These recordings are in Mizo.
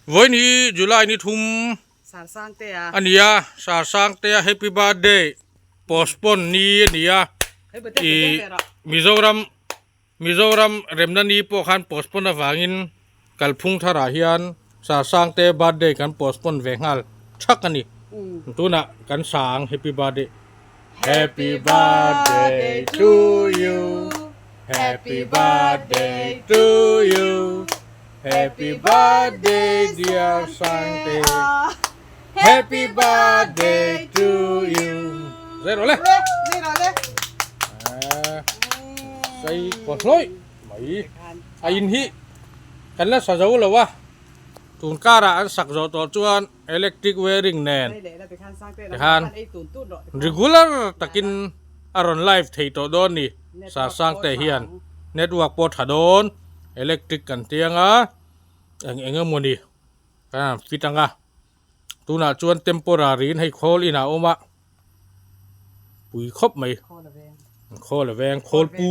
Vawiin hi July ni thum a ni a, Sarsangtea happy birthday postpone ni a ni a, ih Mizoram Mizoram remna ni pawh khan postpone avangin kalphung tharah hian Sarsangte birthday kan postpone ve nghal thak a ni. Tunah kan sa ang happy birthday. Happy birthday to you Happy birthday to you Happy birthday dear Sangte Happy birthday to you Zai rawh le Zai rawh le Zai kaw hlawih mai A in hi kan la sa zo lo a tun karah an sak zawh tawh chuan electric wiring nen tikhan regular takin a rawn live thei tawh dawn ni Sarsangte hian network pawh tha dawn electric kan tiang a eng eng emawni kan han fit ang a tunah chuan temporary in hei khawl inah a awm a pui khawp mai khawl a veng khawl pu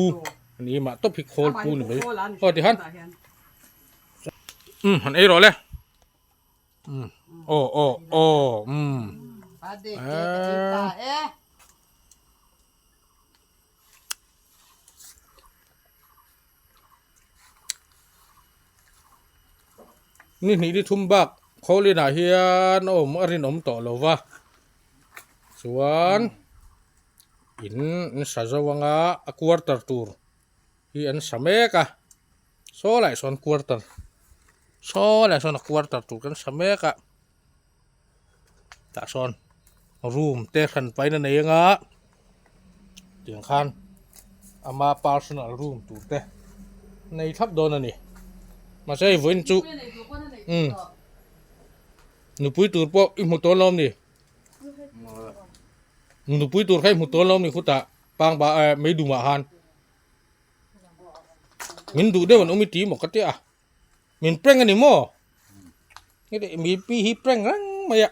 a ni mah tawp hi khawl pu ni mai aw tikhan umm han ei rawh le. Aw aw aw umm eh. Ni hnih ni thum bak khawl inah hian a awm a rinawm tawh lo va chuan in an sa zo anga a quarter tur hi an sa mek a saw lai sawn quarter saw lai sawn a quarter tur kan sa mek a tah sawn room te hran pahin a nei anga tiang khan ama personal room tur te nei thlap dawn a ni mahse hei vawiin chu umm nupui tur pawh i hmu tawn lo a ni nupui tur kha i hmu tawn lo a ni khutah pangba eh meidumah khan. Min duh deuh an awm i ti maw ka tia a min prank a ni maw heti mi pi hi prank reng mai a.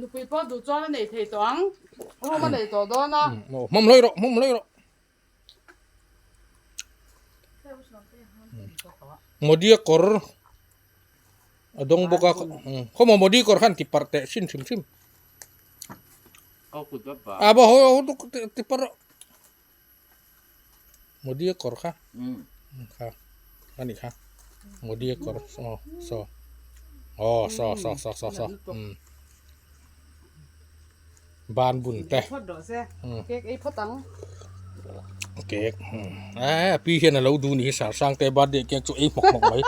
Nupui pawh duh chuan a nei thei tawh ang room a nei tawh dawn a. Hmawm hlawih rawh hmawm hlawih rawh. Modia kawr a dawng bawk a khawmaw Modi kawr khan ti parh teh hrim hrim hrim. A ba haw haw ti parh rawh. Modi a kawr kha kha a nih kha Modi a kawr aw saw aw saw saw saw saw saw umm ban bun te cake a pi hian a lo duh ni hi sarsang te birthday cake chu ei hmawk hmawk mai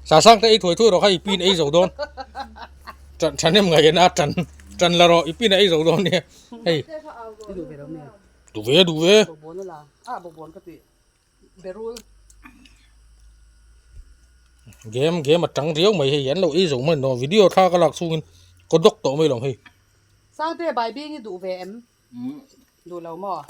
sarsang te ei thuai thuai rawh kha i pin ei zo dawn ṭan ṭhahnem ngaih a ṭan ṭan la rawh i pin a ei zo dawn nia hei. Duh ve duh ve. Bawkbawn a la a bawkbawn ka tih berul. Game game a tang riau mai hei an lo ei zo mai no video thla ka lak chhungin ka dawk tawh mai lo hei. Sangte bai bing i duh ve em? Duh lo maw?